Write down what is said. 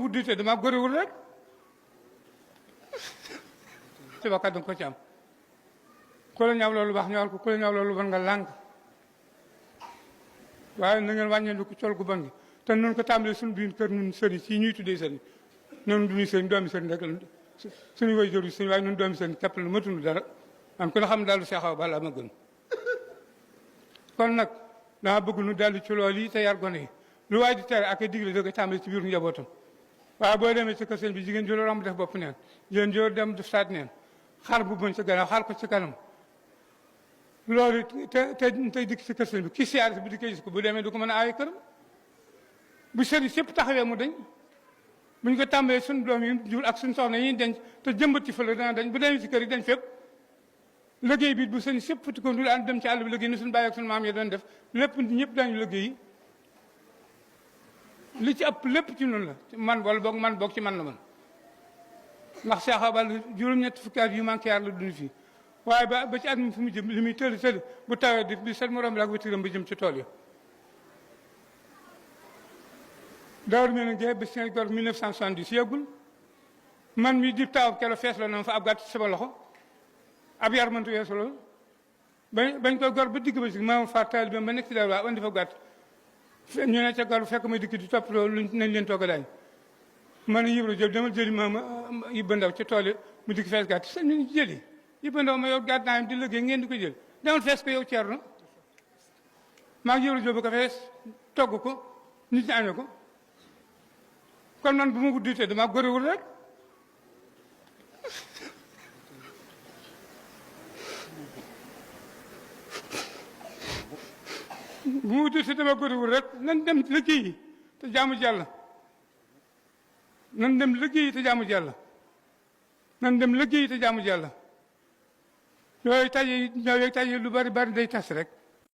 wuddite dama góorewul rek te bakkat danga ko ci am ku la ñaaw loolu baax ñëwal ko ku la ñaaw loolu bon nga lànk waaye na ngeen wàññeeku ko col gu bon gi te noonu ko tàmbalee suñu biir kër ñun sëriñ si ñuy tuddee sëriñ noonu du ñuy sëriñ doomi sëriñ rek suñu way jor yi suñu waaye ñun doomi sëriñ képp la matunu dara man ku ne xam daal lu seexaw bala ma gën kon nag dama bëgg nu dellu ci loolu yi te yar gone yi lu waay di tere ak a digle da ko tàmbalee ci biir njabootam waaye boo demee ci kër sëriñ bi jigéen jëloo romb def bopp neen jigéen jëloo dem def saat neen xar bu bon ci gannaaw xar ko ci kanam loolu te tey dikk ci kër sëriñ bi kii siyaare bu dikkee gis ko bu demee du ko mën a aaye këram bu sëriñ sépp taxawee mu dañ buñ ko tàmbalee suñu doom yi jur ak suñu soxna yi denc te jëmbat ci fële dana dañ bu demee ci kër yi dañ fépp liggéey bi bu sëriñ sépp futti ko du ànd dem ci àll bi liggéey ni suñu bàyyi ak suñu maam yi doon def lépp ñëpp dañu liggéey li ci ëpp lépp ci noonu la man wala boog man boog ci man la man ndax Cheikh Abal juróom-ñetti fukki at yu manqué yar la dund fii waaye ba ci at mi fu mu jëm li muy tëdd tëdd bu tawee di bi set morom la ak watiram ba jëm ci tool yi Daaru Minam Gueye ba seen gor 1970 yëggul man mi di taw kelo fees la noonu fa ab gàtt ci sama loxo ab yar mëntu weesu loolu bañ koy gor ba digg ba si maam far taal bi ba nekk ci daal waa andi fa gàtt ñu ne ca gor fekk may dikk di topp loolu nañ leen togg daañ man Ibra Jóob demal jëli maama Ibba Ndaw ci tool yi mu dikk fees gàtt sax ñu jëli Ibba Ndaw ma yor gàtt naa di liggéey ngeen di ko jël demal fees ko yow Ceerno maa ngi Ibra Jóob ko fees togg ko nit ñi año ko kon man bu ma wudditee dama góorewul rek bu ma wudditee dama góorewul rek nan dem liggéeyi te jaamu Yàlla nan dem liggéeyi te jaamu Yàlla nan dem liggéeyi te jaamu Yàlla yooyu taje lu bari bari day tas rek